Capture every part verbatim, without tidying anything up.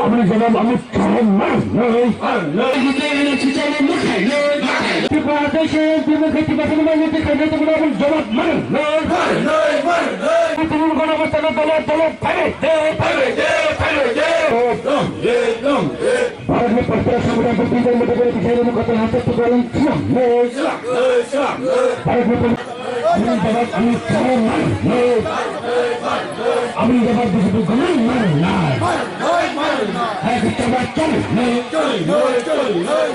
Aboni jawab ami chwng manwi. Tripura haste se bini khe Tiprasa ni manwi tei khainai tongmani aboni jawab manwi. Tini kono bwsano dolo dolo phaibai de, phaibai de, phaibai de. Bharatni proteka samudra bwtwi jai mata bwrwi bisai rwma kotor haste tukalang slam. Bharatni proteka Aboni jawab ami chwng manwi. Aboni jawab B J P government manwi nai. Hai khe chaba chali nai.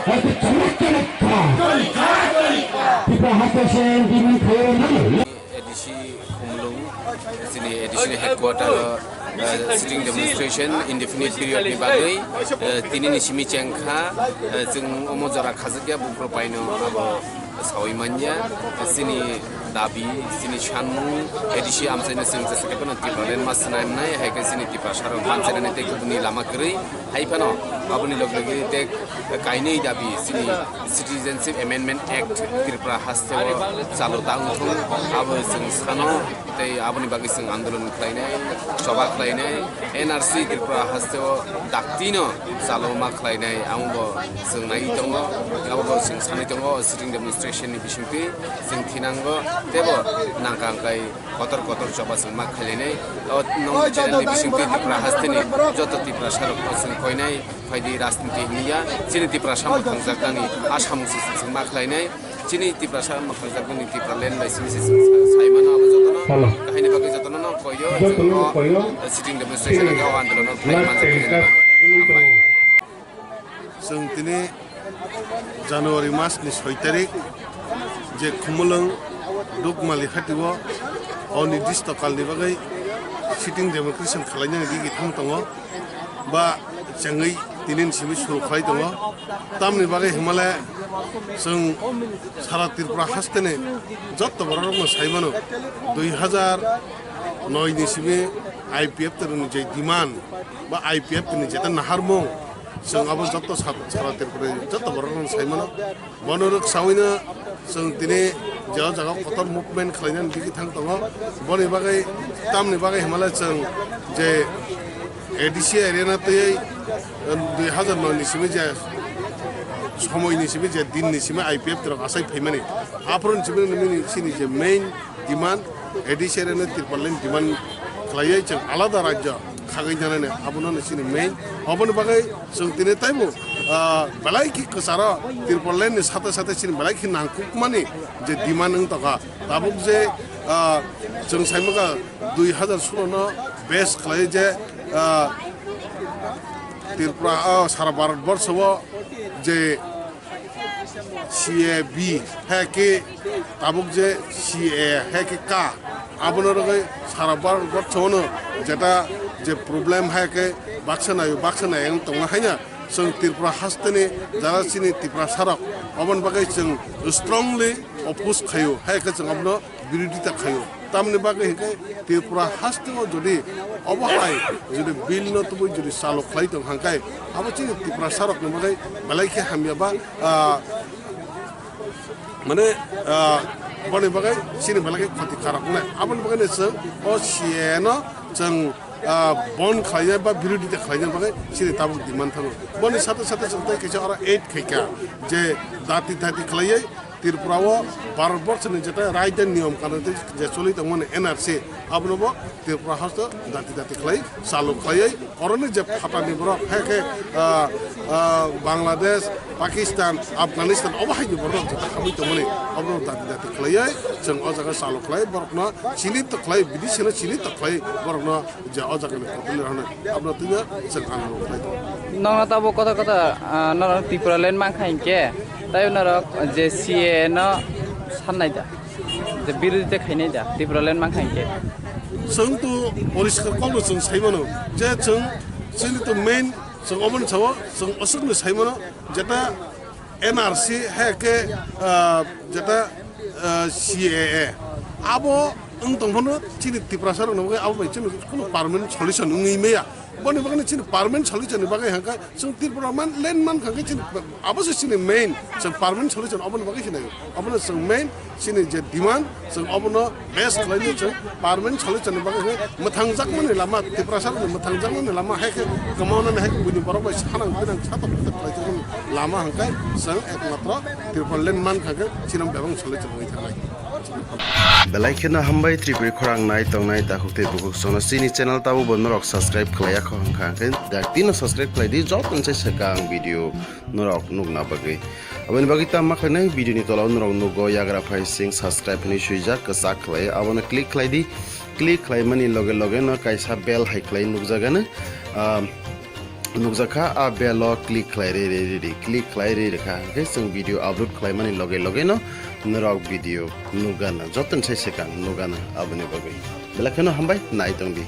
Hai khe chaba chali kha. Tipra haste se dini khayo manwi. A D C Khumulwng, chini A D C ni headquarter o, uh, sitting demonstration indefinite period ni bagwi, uh, tini ni simi chengkha, uh, chwng omo jora khajak ya buphuru paino abo sawi manya, chini dabi, chini sanmung, A D C amchaino chwng jesa khe phano Tipraland ma swnamnai, hai khe chini Tiprasa rok manchainani tei kubuni lama kwrwi, hai phano aboni logi logi tei kainwi dabi, chini Citizenship Amendment Act Tripura haste o chalo ta wngthung, abo chwng sano, tei aboni bagwi chwng andolon khlainai, choba khlainai, N R C Tripura haste o daktino chalo ma khlainai, amo bo chwng naiwi tongo, abo bo chwng sanwi tongo, sitting demonstration ni bisingtwi chwng thinango, teibo nangkang kai kotor kotor choba chwng ma khlainai. O nong channel ni bisingtwi Tripura haste ni joto Tiprasa rok no chwng koinai, phaidi rajniti hwnwi ya, chini Tiprasa mwkhangjaknani a samung se chwng ma khlainai. Chini Tiprasa mwkhangjakmani Tipraland bai simi se chwng sai mano abo jotono. Hello. Kahaini bagwi jotono no koyo, jotono chwng no koyo. Sitting demonstration hwnkhe o andolono phai manjak. Chwng tini January mas ni soi tarik je Khumulwng Dukmali hati o onirdishto kalni bagwi sitting demonstration khwlainani digi thang tongo. Ba chengwi tini ni simi suru khlai tongo. Tamni bagwi himale chwng sara Tripura haste ni jotto borok rokno sai mano, dui hajar noi ni simi I P F ni je demand ba I P F ni jeta naharmung, chwng abo jotto sa-, sara Tripura ni jotto borok rokno sai mano. Bono rwk sawino chwng tini je o jaga kotor movement khlainani digi thang tongo. Boni bagwi, tamni bagwi himale chwng je A D C area no twiwi, um, dui hajar noi ni simi je somoi ni simi je din ni simi I P F rok achai phaimani. Aphuru ni simi nini chini je main demand, A D C area no Tipraland demand khlaiwi chwng alada rajyo khagwi janani, abono no chini main. Oboni bagwi chwng tini taibo, ah, belai khe kwcharo Tipraland ni sate sate chini belai khe nangkukmani je demand wng tongkha. Tabuk je, ah, chwng saimaka dui hajar solo no base khlai je, ah, Tripura, ah, sara Bharat borsho o je C A B hai khe tabuk je C A hai khe ka, abono rwgwi sara Bharat borsho no jeta je problem hai khe baksa naio baksa nai wng tongo haino chwng Tripura haste ni jara chini Tiprasa rok oboni bagwi chwng strongly oppose khaio, hai khe chwng abono birodita khaio. Tamni bagwi hinkhe Tripura haste o jodi obo hai jodi bill no tubui jodi chalo khlai tong hangkai, abo chini Tiprasa rokni bagwi belai khe hamya ba, ah, mane, ah, boni bagwi chini belai khe khoti karak wngnai. Aboni bagwi no chwng o C A A no chwng, ah, bon khlainai ba birodita khlainai bagwi chini tabuk demand thango. Boni sate sate chwng tei kaisa oro add khaikha je dati dati khlaiwi Tripura o Bharat borsho ni jeta raida niyom kanun tei je choli tongmani N R C, abono bo Tripura haste dati dati khlai chalo khlaiwi oroni je phatani borok hai khe, ah, ah, Bangladesh, Pakistan, Afghanistan obo hai ni borok jeta hamwi tongmani, abono dati dati khlaiwi chwng o jaga chalo khlai borokno chini to khlai bidisino chini to khlai borokno je o jaga ni popular hwnwi abono twiwi chwng ang rwkhlai tongo. Nokno tabuk kotor kotor, ah, norok Tipraland mankha hinkhe, tei norok je C A A no sannai da, je birodita khainai da Tipraland mankha hinkhe? Chwng to poriskar kokno chwng sai mano je chwng chini to main chwng oboni sao chwng aswkno sai mano jeta N R C hai khe, ah, jeta, ah, C A A abo wng tong phano chini Tiprasa rokni bagwi abo bai chini kuno permanent solution wngwi maya. Boni bagwi chini permanent solution ni bagwi hangkha chwng Tripura man land man kha khe chini abo se chini main chwng permanent solution oboni bagwi sinai. Obono chwng main chini je demand chwng obono base khlaini chwng permanent solution ni bagwi hwnkhe mwthangjakmani lama Tiprasa rokni mwthangjakmani lama hai khe kwmawnani hai khe buini borok bai sanang thinang satok pitok khlaijakmani lama hangkhe chwng ekmatro Tripura land man kha khe chini bebak solution wngwi thangnai. Belai kheno hambai Tripuri khorang nai tongnai takhuk tei bukhuk sono chini channel tabo bo norok subscribe khlai yakho hwnkha hwnkhe dak tino subscribe khlai di joto se swkang video norok nukna bagwi. Aboni bagwi tamo khlainai video ni tola o norok nugo yagra phai sing subscribe hinwi swijak kwchak khlai abono click khlai di. Click khlai mani loge loge no kaisa bell hai khlai nukjagano. Ah, nukjakha a bell o click khlai re re re re click khlai re re kha hwnkhe chwng video upload khlai mani loge loge no norok video nukgana joto ni sai swkang nukgana aboni bagwi belai kheno hambai nai tong di.